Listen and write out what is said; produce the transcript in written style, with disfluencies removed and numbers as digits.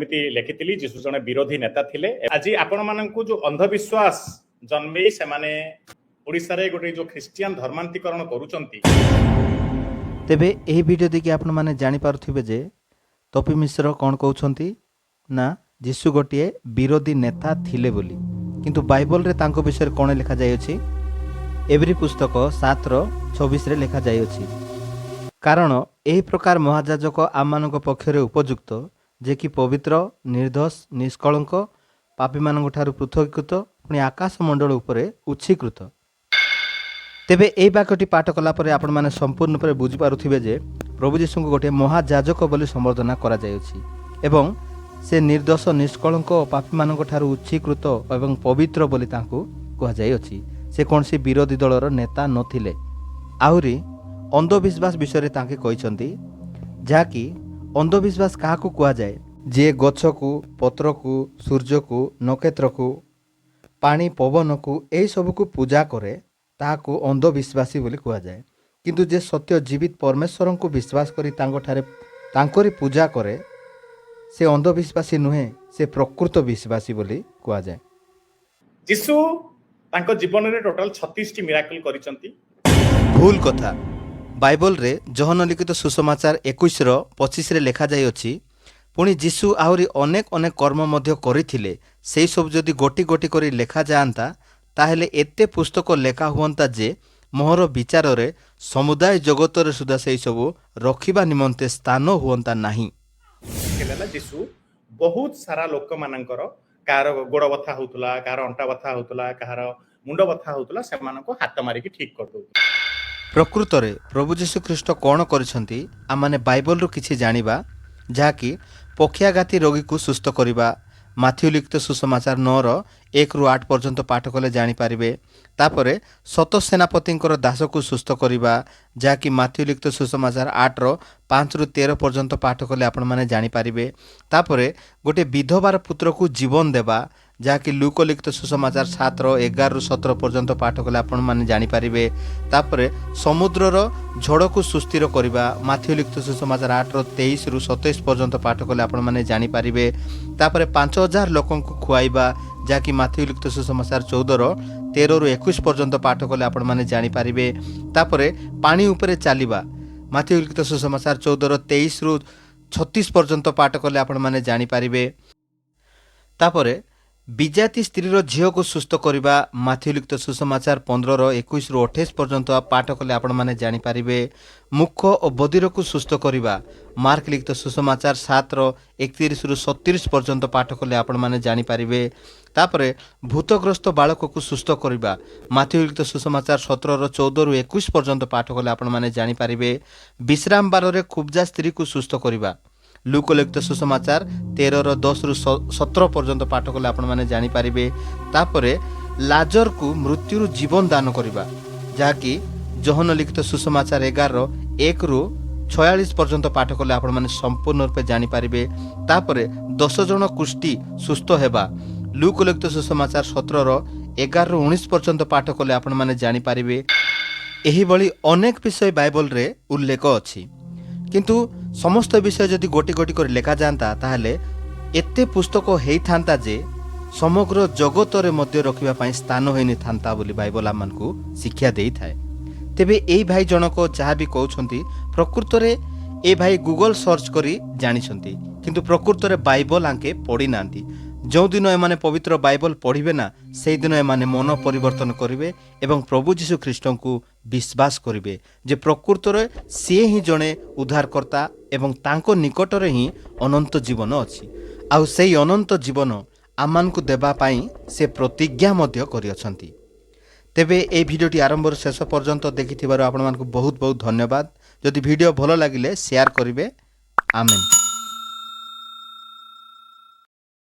ଯେମିତି ଲେଖିଥିଲି, ଯୀଶୁ ଜଣେ ବିରୋଧୀ ନେତା ଥିଲେ। ଆଜି ଆପଣମାନଙ୍କୁ ଯୋଉ ଅନ୍ଧବିଶ୍ୱାସ ଜନ୍ମେଇ ସେମାନେ ଓଡ଼ିଶାରେ ଗୋଟେ ଯୋଉ ଖ୍ରୀଷ୍ଟିଆନ ଧର୍ମାନ୍ତୀକରଣ କରୁଛନ୍ତି। ତେବେ ଏହି ଭିଡ଼ିଓ ଦେଖି ଆପଣମାନେ ଜାଣିପାରୁଥିବେ ଯେ ତପି ମିଶ୍ର କ'ଣ କହୁଛନ୍ତି ନା ଯୀଶୁ ଗୋଟିଏ ବିରୋଧୀ ନେତା ଥିଲେ ବୋଲି। କିନ୍ତୁ ବାଇବଲରେ ତାଙ୍କ ବିଷୟରେ କ'ଣ ଲେଖାଯାଇଅଛି? ଏବ୍ରୀ ପୁସ୍ତକ 7ର 26ରେ ଲେଖାଯାଇଅଛି, କାରଣ ଏହି ପ୍ରକାର ମହାଯାଜକ ଆମମାନଙ୍କ ପକ୍ଷରେ ଉପଯୁକ୍ତ, ଯେ କି ପବିତ୍ର, ନିର୍ଦ୍ଦୋଷ, ନିଷ୍କଳଙ୍କ, ପାପୀମାନଙ୍କ ଠାରୁ ପୃଥକୀକୃତ, ପୁଣି ଆକାଶ ମଣ୍ଡଳ ଉପରେ ଉଚ୍ଚୀକୃତ। ତେବେ ଏହି ବାକ୍ୟଟି ପାଠ କଲା ପରେ ଆପଣମାନେ ସମ୍ପୂର୍ଣ୍ଣ ରୂପରେ ବୁଝିପାରୁଥିବେ ଯେ ପ୍ରଭୁ ଯୀଶୁଙ୍କୁ ଗୋଟିଏ ମହାଯାଜକ ବୋଲି ସମ୍ବର୍ଦ୍ଧନା କରାଯାଇଅଛି ଏବଂ ସେ ନିର୍ଦ୍ଦୋଷ, ନିଷ୍କଳଙ୍କ ଓ ପାପୀମାନଙ୍କ ଠାରୁ ଉଚ୍ଚୀକୃତ ଏବଂ ପବିତ୍ର ବୋଲି ତାଙ୍କୁ କୁହାଯାଇଅଛି। ସେ କୌଣସି ବିରୋଧୀ ଦଳର ନେତା ନଥିଲେ। ଆହୁରି ଅନ୍ଧବିଶ୍ୱାସ ବିଷୟରେ ତାଙ୍କେ କହିଛନ୍ତି, ଯାହାକି ଅନ୍ଧବିଶ୍ୱାସ କାହାକୁ କୁହାଯାଏ? ଯିଏ ଗଛକୁ, ପତ୍ରକୁ, ସୂର୍ଯ୍ୟକୁ, ନକ୍ଷତ୍ରକୁ, ପାଣି, ପବନକୁ, ଏହିସବୁକୁ ପୂଜା କରେ, ତାହାକୁ ଅନ୍ଧବିଶ୍ୱାସୀ ବୋଲି କୁହାଯାଏ। କିନ୍ତୁ ଯେ ସତ୍ୟ ଜୀବିତ ପରମେଶ୍ୱରଙ୍କୁ ବିଶ୍ୱାସ କରି ତାଙ୍କଠାରେ ତାଙ୍କରି ପୂଜା କରେ, ସେ ଅନ୍ଧବିଶ୍ୱାସୀ ନୁହେଁ, ସେ ପ୍ରକୃତ ବିଶ୍ୱାସୀ ବୋଲି କୁହାଯାଏ। ଯୀଶୁ ତାଙ୍କ ଜୀବନରେ ଟୋଟାଲ 36ଟି ମିରାକଲ କରିଛନ୍ତି। ଭୁଲ କଥା। ବାଇବଲରେ ଯୋହନ ଲିଖିତ ସୁସମାଚାର 21ର 25ରେ ଲେଖାଯାଇଅଛି, ପୁଣି ଯୀଶୁ ଆହୁରି ଅନେକ ଅନେକ କର୍ମ ମଧ୍ୟ କରିଥିଲେ। ସେଇ ସବୁ ଯଦି ଗୋଟି ଗୋଟି କରି ଲେଖାଯାଆନ୍ତା, ତାହେଲେ ଏତେ ପୁସ୍ତକ ଲେଖା ହୁଅନ୍ତା ଯେ ମୋହର ବିଚାରରେ ସମୁଦାୟ ଜଗତରେ ସୁଦ୍ଧା ସେଇ ସବୁ ରଖିବା ନିମନ୍ତେ ସ୍ଥାନ ହୁଅନ୍ତା ନାହିଁ। ହେଲା, ଯୀଶୁ ବହୁତ ସାରା ଲୋକମାନଙ୍କର, କାହାର ଗୋଡ଼ ବଥା ହଉଥିଲା, କାହାର ଅଣ୍ଟା ବଥା ହଉଥିଲା, କାହାର ମୁଣ୍ଡ ବଥା ହଉଥିଲା, ସେମାନଙ୍କୁ ହାତ ମାରିକି ଠିକ କରିଦଉଥିଲେ। ପ୍ରକୃତରେ ପ୍ରଭୁ ଯୀଶୁ ଖ୍ରୀଷ୍ଟ କ'ଣ କରିଛନ୍ତି, ଆମମାନେ ବାଇବଲରୁ କିଛି ଜାଣିବା, ଯାହାକି ପକ୍ଷାଘାତୀ ରୋଗୀକୁ ସୁସ୍ଥ କରିବା। ମାଥିଉ ଲିଖିତ ସୁସମାଚାର 9ର 1ରୁ 8 ପର୍ଯ୍ୟନ୍ତ ପାଠ କଲେ ଜାଣିପାରିବେ। ତାପରେ ଶତ ସେନାପତିଙ୍କର ଦାସକୁ ସୁସ୍ଥ କରିବା, ଯାହାକି ମାଥିଉ ଲିଖିତ ସୁସମାଚାର 8ର 5ରୁ 13 ପର୍ଯ୍ୟନ୍ତ ପାଠ କଲେ ଆପଣମାନେ ଜାଣିପାରିବେ। ତାପରେ ଗୋଟେ ବିଧବାର ପୁତ୍ରକୁ ଜୀବନ ଦେବା, ଯାହାକି ଲୁକ ଲିଖିତ ସୁସମାଚାର 7ର 11ରୁ 17 ପର୍ଯ୍ୟନ୍ତ ପାଠ କଲେ ଆପଣମାନେ ଜାଣିପାରିବେ। ତାପରେ ସମୁଦ୍ରର ଝଡ଼କୁ ସୁସ୍ଥିର କରିବା, ମାଥିଉ ଲିଖିତ ସୁସମାଚାର 8ର 23ରୁ 27 ପର୍ଯ୍ୟନ୍ତ ପାଠ କଲେ ଆପଣମାନେ ଜାଣିପାରିବେ। ତାପରେ 5000 ଲୋକଙ୍କୁ ଖୁଆଇବା, ଯାହାକି ମାଥିଉ ଲିଖିତ ସୁସମାଚାର 14ର 13ରୁ 21 ପର୍ଯ୍ୟନ୍ତ ପାଠ କଲେ ଆପଣମାନେ ଜାଣିପାରିବେ। ତାପରେ ପାଣି ଉପରେ ଚାଲିବା, ମାଥିଉ ଲିଖିତ ସୁସମାଚାର 14ର 23ରୁ 36 ପର୍ଯ୍ୟନ୍ତ ପାଠ କଲେ ଆପଣମାନେ ଜାଣିପାରିବେ। ତାପରେ ବିଜାତି ସ୍ତ୍ରୀର ଝିଅକୁ ସୁସ୍ଥ କରିବା, ମାଥିଉ ଲିଖିତ ସୁସମାଚାର 15ର 21ରୁ 28 ପର୍ଯ୍ୟନ୍ତ ପାଠ କଲେ ଆପଣମାନେ ଜାଣିପାରିବେ। ମୂକ ଓ ବଧିରକୁ ସୁସ୍ଥ କରିବା, ମାର୍କ ଲିଖିତ ସୁସମାଚାର 7ର 31ରୁ 37 ପର୍ଯ୍ୟନ୍ତ ପାଠ କଲେ ଆପଣମାନେ ଜାଣିପାରିବେ। ତାପରେ ଭୂତଗ୍ରସ୍ତ ବାଳକକୁ ସୁସ୍ଥ କରିବା, ମାଥିଉ ଲିଖିତ ସୁସମାଚାର 17ର 14ରୁ 21 ପର୍ଯ୍ୟନ୍ତ ପାଠ କଲେ ଆପଣମାନେ ଜାଣିପାରିବେ। ବିଶ୍ରାମ ବାରରେ କୁବ୍ଜା ସ୍ତ୍ରୀକୁ ସୁସ୍ଥ କରିବା, ଲୁକ ଲିଖିତ ସୁସମାଚାର 13ର 10ରୁ 17 ପର୍ଯ୍ୟନ୍ତ ପାଠ କଲେ ଆପଣମାନେ ଜାଣିପାରିବେ। ତାପରେ ଲାଜରକୁ ମୃତ୍ୟୁରୁ ଜୀବନ ଦାନ କରିବା, ଯାହାକି ଯୋହନ ଲିଖିତ ସୁସମାଚାର 11ର 1ରୁ 46 ପର୍ଯ୍ୟନ୍ତ ପାଠ କଲେ ଆପଣମାନେ ସମ୍ପୂର୍ଣ୍ଣ ରୂପେ ଜାଣିପାରିବେ। ତାପରେ 10 ଜଣ କୁଷ୍ଠି ସୁସ୍ଥ ହେବା, ଲୁକ ଲିଖିତ ସୁସମାଚାର 17ର 11ରୁ 19 ପର୍ଯ୍ୟନ୍ତ ପାଠ କଲେ ଆପଣମାନେ ଜାଣିପାରିବେ। ଏହିଭଳି ଅନେକ ବିଷୟ ବାଇବଲରେ ଉଲ୍ଲେଖ ଅଛି। କିନ୍ତୁ ସମସ୍ତ ବିଷୟ ଯଦି ଗୋଟି ଗୋଟି କରି ଲେଖାଯାଆନ୍ତା, ତାହେଲେ ଏତେ ପୁସ୍ତକ ହେଇଥାନ୍ତା ଯେ ସମଗ୍ର ଜଗତରେ ମଧ୍ୟ ରଖିବା ପାଇଁ ସ୍ଥାନ ହୋଇନଥାନ୍ତା ବୋଲି ବାଇବଲ ଆମମାନଙ୍କୁ ଶିକ୍ଷା ଦେଇଥାଏ। ତେବେ ଏଇ ଭାଇ ଜଣକ ଯାହା ବି କହୁଛନ୍ତି, ପ୍ରକୃତରେ ଏ ଭାଇ ଗୁଗଲ ସର୍ଚ୍ଚ କରି ଜାଣିଛନ୍ତି, କିନ୍ତୁ ପ୍ରକୃତରେ ବାଇବଲ ଆଙ୍କେ ପଢ଼ିନାହାନ୍ତି। ଯେଉଁଦିନ ଏମାନେ ପବିତ୍ର ବାଇବଲ ପଢ଼ିବେ ନା, ସେଇଦିନ ଏମାନେ ମନ ପରିବର୍ତ୍ତନ କରିବେ ଏବଂ ପ୍ରଭୁ ଯୀଶୁ ଖ୍ରୀଷ୍ଟଙ୍କୁ ବିଶ୍ୱାସ କରିବେ ଯେ ପ୍ରକୃତରେ ସିଏ ହିଁ ଜଣେ ଉଦ୍ଧାରକର୍ତ୍ତା ଏବଂ ତାଙ୍କ ନିକଟରେ ହିଁ ଅନନ୍ତ ଜୀବନ ଅଛି। ଆଉ ସେଇ ଅନନ୍ତ ଜୀବନ ଆମମାନଙ୍କୁ ଦେବା ପାଇଁ ସେ ପ୍ରତିଜ୍ଞା ମଧ୍ୟ କରିଅଛନ୍ତି। ତେବେ ଏହି ଭିଡ଼ିଓଟି ଆରମ୍ଭରୁ ଶେଷ ପର୍ଯ୍ୟନ୍ତ ଦେଖିଥିବାରୁ ଆପଣମାନଙ୍କୁ ବହୁତ ବହୁତ ଧନ୍ୟବାଦ। ଯଦି ଭିଡ଼ିଓ ଭଲ ଲାଗିଲେ ସେୟାର କରିବେ। ଆମେନ୍।